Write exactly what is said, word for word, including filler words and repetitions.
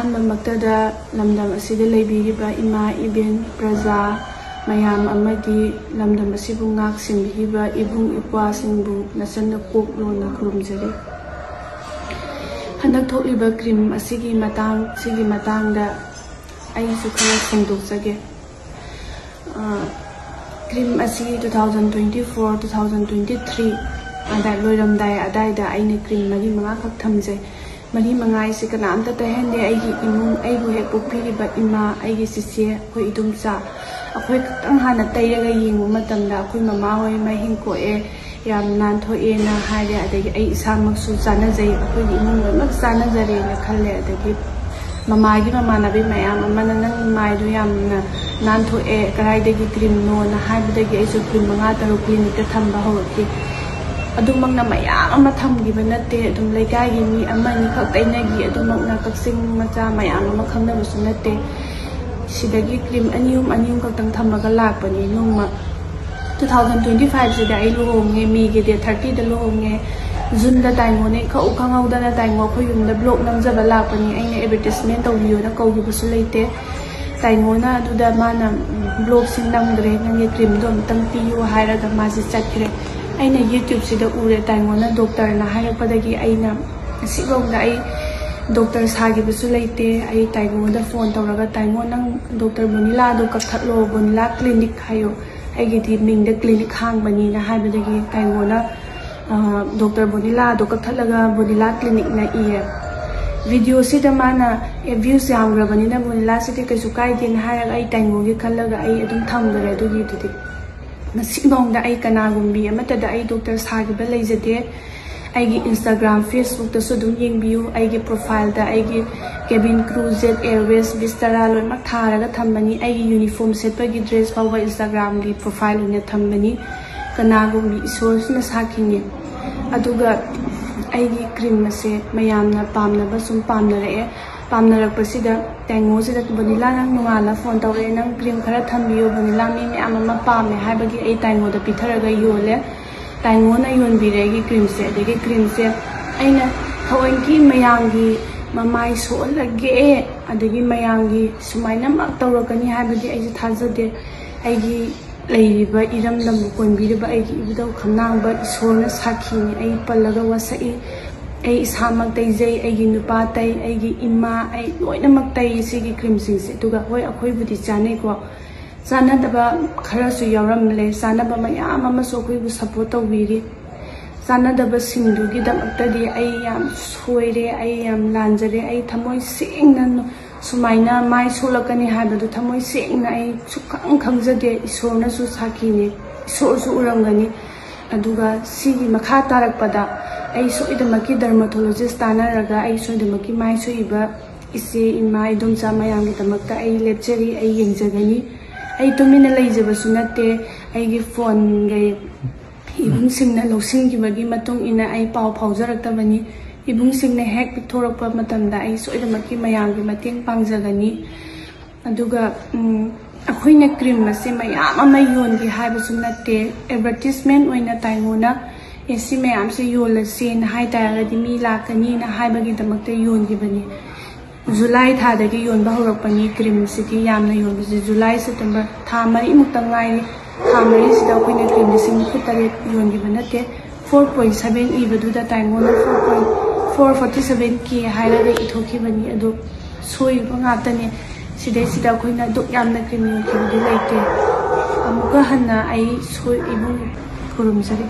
ꯑꯍꯥꯟꯕꯃꯛꯇꯗ ꯂꯝꯗꯝ ꯑꯁꯤꯗ ꯂꯩꯕꯤꯔꯤꯕ ꯏꯃꯥ ꯏꯕꯦꯟ ꯄ꯭ꯔꯖꯥ ꯃꯌꯥꯝ ꯑꯃꯗꯤ ꯂꯝꯗꯝ ꯑꯁꯤꯕꯨ ꯉꯥꯛ ꯁꯦꯟꯕꯤꯔꯤꯕ ꯏꯕꯨꯡ ꯏꯄ꯭ꯋꯥꯁꯤꯡꯕꯨ ꯅꯆꯟꯅ ꯀꯣꯛ ꯂꯣꯟꯅ ꯈꯨꯔꯨꯝꯖꯔꯤ꯫ ꯍꯟꯗꯛ ꯊꯣꯛꯂꯤꯕ ꯀ꯭ꯔꯤꯝ ꯑꯁꯤꯒꯤ ꯃꯇꯥꯡ, ꯁꯤꯒꯤ ꯃꯇꯥꯡꯗ ꯑꯩꯁꯨ ꯈꯔ ꯐꯣꯡꯗꯣꯛꯆꯒꯦ꯫ ꯑ, ꯀ꯭ꯔꯤꯝ ꯑꯁꯤ two thousand twenty four, two thousand twenty three ꯑꯗꯥꯏ ꯂꯣꯏꯔꯝꯗꯥꯏ ꯑꯗꯥꯏꯗ ꯑꯩꯅ ꯀ꯭ꯔꯤꯝ ꯃꯔꯤ ꯃꯉꯥꯈꯛ ꯊꯝꯖꯩ꯫ ꯃꯔꯤ ꯃꯉꯥ ꯍꯥꯏꯁꯦ ꯀꯅꯥꯝꯇ ꯇꯩꯍꯟꯗꯦ꯫ ꯑꯩꯒꯤ ꯏꯃꯨꯡ, ꯑꯩꯕꯨ ꯍꯦꯛ ꯄꯣꯛꯄꯤꯔꯤꯕ ꯏꯃꯥ, ꯑꯩꯒꯤ ꯆꯤꯆꯦ, ꯑꯩꯈꯣꯏ ꯏꯗꯣꯝꯆꯥ, ꯑꯩꯈꯣꯏ ꯈꯛꯇꯪ ꯍꯥꯟꯅ ꯇꯩꯔꯒ ꯌꯦꯡꯕ ꯃꯇꯝꯗ ꯑꯩꯈꯣꯏ ꯃꯃꯥ ꯍꯣꯏ ꯃꯍꯤꯡ ꯀꯣꯛꯑꯦ, ꯌꯥꯝ ꯅꯥꯟꯊꯣꯛꯑꯦꯅ ꯍꯥꯏꯔꯦ꯫ ꯑꯗꯒꯤ ꯑꯩ ꯏꯁꯥꯃꯛꯁꯨ ꯆꯥꯟꯅꯖꯩ, ꯑꯩꯈꯣꯏꯒꯤ ꯏꯃꯨꯡ ꯂꯣꯏꯅꯃꯛ ꯆꯥꯟꯅꯖꯔꯦꯅ ꯈꯜꯂꯦ꯫ ꯑꯗꯒꯤ ꯃꯃꯥꯒꯤ ꯃꯃꯥꯟꯅꯕꯤ ꯃꯌꯥꯝ ꯑꯃꯅ "ꯅꯪ ꯃꯥꯏꯗꯣ ꯌꯥꯝꯅ ꯅꯥꯟꯊꯣꯛꯑꯦ, ꯀꯗꯥꯏꯗꯒꯤ ꯀ꯭ꯔꯤꯝꯅꯣꯅ?" ꯍꯥꯏꯕꯗꯒꯤ ꯑꯩꯁꯨ ꯀ꯭ꯔꯤꯝ ꯃꯉꯥ ꯇꯔꯨꯛ ꯀ꯭ꯂꯤꯅꯤꯛꯇ ꯊꯝꯕ ꯍꯧꯔꯛꯈꯤ꯫ ꯑꯗꯨꯃꯛꯅ ꯃꯌꯥꯝ ꯑꯃ ꯊꯝꯈꯤꯕ ꯅꯠꯇꯦ, ꯑꯗꯨꯝ ꯂꯩꯀꯥꯏꯒꯤ ꯃꯤ ꯑꯃꯅꯤꯈꯛ ꯇꯩꯅꯈꯤ꯫ ꯑꯗꯨꯃꯛꯅ ꯀꯛꯆꯤꯡ ꯃꯆꯥ ꯃꯌꯥꯝ ꯑꯃ ꯈꯪꯅꯕꯁꯨ ꯅꯠꯇꯦ꯫ ꯁꯤꯗꯒꯤ ꯀ꯭ꯔꯤꯝ ꯑꯅꯤ ꯑꯍꯨꯝ, ꯑꯅꯤ ꯑꯍꯨꯝ ꯈꯛꯇꯪ ꯊꯝꯃꯒ ꯂꯥꯛꯄꯅꯤ ꯅꯣꯡꯃ꯫ Two thousand twenty five ꯁꯤꯗ ꯑꯩ ꯂꯨꯍꯣꯡꯉꯦ, ꯃꯦꯒꯤ date thirty ꯗ ꯂꯨꯍꯣꯡꯉꯦ꯫ ꯖꯨꯟꯗ ꯇꯥꯏꯉꯣꯅ ꯏꯈꯪ ꯈꯪꯍꯧꯗꯅ ꯇꯥꯏꯉꯣ ꯑꯩꯈꯣꯏ ꯌꯨꯝꯗ ꯕ꯭ꯂꯣꯛ ꯅꯝꯖꯕ ꯂꯥꯛꯄꯅꯤ꯫ ꯑꯩꯅ advertisement ꯇꯧꯕꯤꯌꯣꯅ ꯀꯧꯈꯤꯕꯁꯨ ꯂꯩꯇꯦ꯫ ꯇꯥꯏꯉꯣꯅ ꯑꯗꯨꯗ ꯃꯥꯅ, ꯎꯝ, "ꯕ꯭ꯂꯣꯛꯁꯤ ꯅꯝꯈ꯭ꯔꯦ, ꯅꯪꯒꯤ ꯀ꯭ꯔꯤꯝꯗꯣ ꯑꯝꯇꯪ ꯄꯤꯌꯨ" ꯍꯥꯏꯔꯒ ꯃꯥꯁꯤ ꯆꯠꯈ꯭ꯔꯦ꯫ ꯑꯩꯅ YouTube ꯁꯤꯗ ꯎꯔꯦ, ꯇꯥꯏꯉꯣꯅ ꯗꯣꯛꯇꯔꯅ ꯍꯥꯏꯔꯛꯄꯗꯒꯤ ꯑꯩꯅ ꯉꯁꯤꯐꯥꯎꯗ ꯑꯩ ꯗꯣꯛꯇꯔ ꯁꯥꯈꯤꯕꯁꯨ ꯂꯩꯇꯦ꯫ ꯑꯩ ꯇꯥꯏꯉꯣꯗ ꯐꯣꯟ ꯇꯧꯔꯒ, "ꯇꯥꯏꯉꯣ, ꯅꯪ ꯗꯣꯛꯇꯔ ꯕꯣꯅꯤꯂꯥꯗꯣ ꯀꯛꯊꯠꯂꯣ, ꯕꯣꯅꯤꯂꯥ ꯀ꯭ꯂꯤꯅꯤꯛ ꯍꯥꯏꯌꯣ, ꯑꯩꯒꯤꯗꯤ ꯃꯤꯡꯗ ꯀ꯭ꯂꯤꯅꯤꯛ ꯍꯥꯡꯕꯅꯤꯅ" ꯍꯥꯏꯕꯗꯒꯤ ꯇꯥꯏꯉꯣꯅ, ꯑ, ꯗꯣꯛꯇꯔ ꯕꯣꯅꯤꯂꯥꯗꯣ ꯀꯛꯊꯠꯂꯒ ꯕꯣꯅꯤꯂꯥ ꯀ꯭ꯂꯤꯅꯤꯛꯅ ꯏꯌꯦ꯫ ꯚꯤꯗꯤꯑꯣꯁꯤꯗ ꯃꯥꯅ, "ꯑꯦ, views ꯌꯥꯝꯈ꯭ꯔꯕꯅꯤꯅ ꯕꯣꯅꯤꯂꯥꯁꯤꯗꯤ ꯀꯩꯁꯨ ꯀꯥꯏꯗꯦꯅ" ꯍꯥꯏꯔꯒ ꯑꯩ ꯇꯥꯏꯉꯣꯒꯤ ꯈꯜꯂꯒ ꯑꯩ ꯑꯗꯨꯝ ꯊꯝꯈ꯭ꯔꯦ ꯑꯗꯨꯒꯤꯗꯨꯗꯤ꯫ ꯉꯁꯤꯐꯥꯎꯗ ꯑꯩ ꯀꯅꯥꯒꯨꯝꯕꯤ ꯑꯃꯠꯇꯗ ꯑꯩ ꯗꯣꯛꯇꯔ ꯁꯥꯈꯤꯕ ꯂꯩꯖꯗꯦ꯫ ꯑꯩꯒꯤ Instagram, Facebook ꯇꯁꯨ ꯑꯗꯨꯝ ꯌꯦꯡꯕꯤꯌꯨ꯫ ꯑꯩꯒꯤ profile ꯗ ꯑꯩꯒꯤ cabin crew, Jet Airways, Vistara ꯂꯣꯏꯅꯃꯛ ꯊꯥꯔꯒ ꯊꯝꯕꯅꯤ꯫ ꯑꯩꯒꯤ uniform ꯁꯦꯠꯄꯒꯤ dress ꯐꯥꯎꯕ Instagram ꯒꯤ profile ꯑꯣꯏꯅ ꯊꯝꯕꯅꯤ꯫ ꯀꯅꯥꯒꯨꯝꯕꯤ ꯏꯁꯣꯔꯁꯤꯅ ꯁꯥꯈꯤꯅꯤ꯫ ꯑꯗꯨꯒ ꯑꯩꯒꯤ ꯀ꯭ꯔꯤꯝ ꯑꯁꯦ ꯃꯌꯥꯝꯅ ꯄꯥꯝꯅꯕ ꯁꯨꯝ ꯄꯥꯝꯅꯔꯛꯑꯦ꯫ ꯄꯥꯝꯅꯔꯛꯄꯁꯤꯗ ꯇꯥꯏꯉꯣꯁꯤꯗ, "ꯕꯣꯅꯤꯂꯥ, ꯅꯪ ꯅꯣꯡꯉꯥꯜꯂ ꯐꯣꯟ ꯇꯧꯔꯛꯑꯦ, ꯅꯪ ꯀ꯭ꯔꯤꯝ ꯈꯔ ꯊꯝꯕꯤꯌꯣ ꯕꯣꯅꯤꯂꯥ, ꯃꯤ ꯃꯌꯥꯝ ꯑꯃ ꯄꯥꯝꯃꯦ" ꯍꯥꯏꯕꯒꯤ ꯑꯩ ꯇꯥꯏꯉꯣꯗ ꯄꯤꯊꯔꯒ ꯌꯣꯜꯂꯦ꯫ ꯇꯥꯏꯉꯣꯅ ꯌꯣꯟꯕꯤꯔꯦ ꯑꯩꯒꯤ ꯀ꯭ꯔꯤꯝꯁꯦ꯫ ꯑꯗꯒꯤ ꯀ꯭ꯔꯤꯝꯁꯦ ꯑꯩꯅ ꯊꯑꯣꯏꯀꯤ ꯃꯌꯥꯝꯒꯤ ꯃꯃꯥꯏ ꯁꯣꯛꯍꯜꯂꯒꯦ, ꯑꯗꯒꯤ ꯃꯌꯥꯝꯒꯤ ꯁꯨꯃꯥꯏꯅꯃꯛ ꯇꯧꯔꯛꯀꯅꯤ ꯍꯥꯏꯕꯗꯤ ꯑꯩꯁꯨ ꯊꯥꯖꯗꯦ꯫ ꯑꯩꯒꯤ ꯂꯩꯔꯤꯕ ꯏꯔꯝꯗꯝꯕꯨ ꯀꯣꯟꯕꯤꯔꯤꯕ ꯑꯩꯒꯤ ꯏꯕꯨꯙꯧ ꯈꯝꯂꯥꯡꯕ ꯏꯁꯣꯔꯅ ꯁꯥꯈꯤꯅꯤ꯫ ꯑꯩ ꯄꯜꯂꯒ ꯋꯥꯁꯛꯏ꯫ ꯑꯩ ꯏꯁꯥꯃꯛ ꯇꯩꯖꯩ, ꯑꯩꯒꯤ ꯅꯨꯄꯥ ꯇꯩ, ꯑꯩꯒꯤ ꯏꯃꯥ, ꯑꯩ ꯂꯣꯏꯅꯃꯛ ꯇꯩ ꯁꯤꯒꯤ ꯀ꯭ꯔꯤꯝꯁꯤꯡꯁꯦ꯫ ꯑꯗꯨꯒ ꯍꯣꯏ, ꯑꯩꯈꯣꯏꯕꯨꯗꯤ ꯆꯥꯅꯩꯀꯣ, ꯆꯥꯟꯅꯗꯕ ꯈꯔꯁꯨ ꯌꯥꯎꯔꯝꯂꯦ꯫ ꯆꯥꯟꯅꯕ ꯃꯌꯥꯝ ꯑꯃꯁꯨ ꯑꯩꯈꯣꯏꯕꯨ ꯁꯞꯄꯣꯔꯠ ꯇꯧꯕꯤꯔꯤ꯫ ꯆꯥꯟꯅꯗꯕꯁꯤꯡꯗꯨꯒꯤꯗꯃꯛꯇꯗꯤ ꯑꯩ ꯌꯥꯝ ꯁꯣꯏꯔꯦ, ꯑꯩ ꯌꯥꯝ ꯂꯥꯟꯖꯔꯦ꯫ ꯑꯩ ꯊꯃꯣꯏ ꯁꯦꯡꯅ ꯅ-, ꯁꯨꯃꯥꯏꯅ ꯃꯥꯏ ꯁꯣꯛꯂꯛꯀꯅꯤ ꯍꯥꯏꯕꯗꯨ ꯊꯃꯣꯏ ꯁꯦꯡꯅ ꯑꯩ ꯁꯨꯛꯈꯪ ꯈꯪꯖꯗꯦ꯫ ꯏꯁꯣꯔꯅꯁꯨ ꯁꯥꯈꯤꯅꯦ, ꯏꯁꯣꯔꯁꯨ ꯎꯔꯝꯒꯅꯤ꯫ ꯑꯗꯨꯒ ꯁꯤꯒꯤ ꯃꯈꯥ ꯇꯥꯔꯛꯄꯗ ꯑꯩ ꯁꯣꯏꯗꯃꯛꯀꯤ ꯗꯔꯃꯥꯇꯣꯂꯣꯖꯤꯁ ꯇꯥꯟꯅꯔꯒ ꯑꯩ ꯁꯣꯏꯗꯃꯛꯀꯤ ꯃꯥꯏ ꯁꯣꯛꯏꯕ ꯏꯆꯦ, ꯏꯃꯥ, ꯏꯗꯣꯝꯆꯥ ꯃꯌꯥꯝꯒꯤꯗꯃꯛꯇ ꯑꯩ ꯂꯦꯞꯆꯔꯤ, ꯑꯩ ꯌꯦꯡꯖꯒꯅꯤ꯫ ꯑꯩ ꯇꯨꯃꯤꯟꯅ ꯂꯩꯖꯕꯁꯨ ꯅꯠꯇꯦ꯫ ꯑꯩꯒꯤ ꯐꯣꯟꯒ ꯏꯕꯨꯡꯁꯤꯡꯅ ꯂꯧꯁꯤꯟꯈꯤꯕꯒꯤ ꯃꯇꯨꯡ ꯏꯟꯅ ꯑꯩ ꯄꯥꯎ ꯐꯥꯎꯖꯔꯛꯇꯕꯅꯤ꯫ ꯏꯕꯨꯡꯁꯤꯡꯅ ꯍꯦꯛ ꯄꯤꯛꯊꯣꯔꯛꯄ ꯃꯇꯝꯗ ꯑꯩ ꯁꯣꯏꯗꯃꯛꯀꯤ ꯃꯌꯥꯝꯒꯤ ꯃꯇꯦꯡ ꯄꯥꯡꯖꯒꯅꯤ꯫ ꯑꯗꯨꯒ, ꯎꯝ, ꯑꯩꯈꯣꯏꯅ ꯀ꯭ꯔꯤꯝ ꯑꯁꯦ ꯃꯌꯥꯝ ꯑꯃ ꯌꯣꯟꯒꯦ ꯍꯥꯏꯕꯁꯨ ꯅꯠꯇꯦ꯫ ꯑꯦꯗꯚꯔꯇꯤꯁꯃꯦꯟ ꯑꯣꯏꯅ ꯇꯥꯏꯉꯣꯅ, "ꯑꯦ, ꯁꯤ ꯃꯌꯥꯝꯁꯦ ꯌꯣꯜꯂꯁꯦꯅ ꯍꯥꯏ ꯇꯥꯔꯒꯗꯤ ꯃꯤ ꯂꯥꯛꯀꯅꯤꯅ" ꯍꯥꯏꯕꯒꯤꯗꯃꯛꯇ ꯌꯣꯟꯈꯤꯕꯅꯤ꯫ ꯖꯨꯂꯥꯏ ꯊꯥꯗꯒꯤ ꯌꯣꯟꯕ ꯍꯧꯔꯛꯄꯅꯤ ꯀ꯭ꯔꯤꯝꯁꯤꯗꯤ ꯌꯥꯝꯅ ꯌꯣꯟꯕꯁꯦ꯫ ꯖꯨꯂꯥꯏ, ꯁꯦꯞꯇꯦꯝꯕꯔ ꯊꯥ ꯃꯔꯤꯃꯨꯛꯇ ꯉꯥꯏꯔꯤ꯫ ꯊꯥ ꯃꯔꯤꯁꯤꯗ ꯑꯩꯈꯣꯏꯅ ꯀ꯭ꯔꯤꯝ ꯂꯤꯁꯤꯡ ꯅꯤꯐꯨ ꯇꯔꯦꯠ ꯌꯣꯟꯈꯤꯕ ꯅꯠꯇꯦ꯫ Four point seven ꯏꯕꯗꯨꯗ ꯇꯥꯏꯉꯣꯅ four point four forty seven K ꯍꯥꯏꯔꯒ ꯏꯊꯣꯛꯈꯤꯕꯅꯤ꯫ ꯑꯗꯨ ꯁꯣꯏꯕ ꯉꯥꯛꯇꯅꯦ꯫ ꯁꯤꯗꯩꯁꯤꯗ ꯑꯩꯈꯣꯏꯅ ꯑꯗꯨꯛ ꯌꯥꯝꯅ ꯀ꯭ꯔꯤꯝ ꯌꯣꯟꯈꯤꯕꯗꯤ ꯂꯩꯇꯦ꯫ ꯑꯃꯨꯛꯀ ꯍꯟꯅ ꯑꯩ ꯁꯣꯏ-, ꯏꯕꯨꯡ ꯈꯨꯔꯨꯝꯖꯔꯤ꯫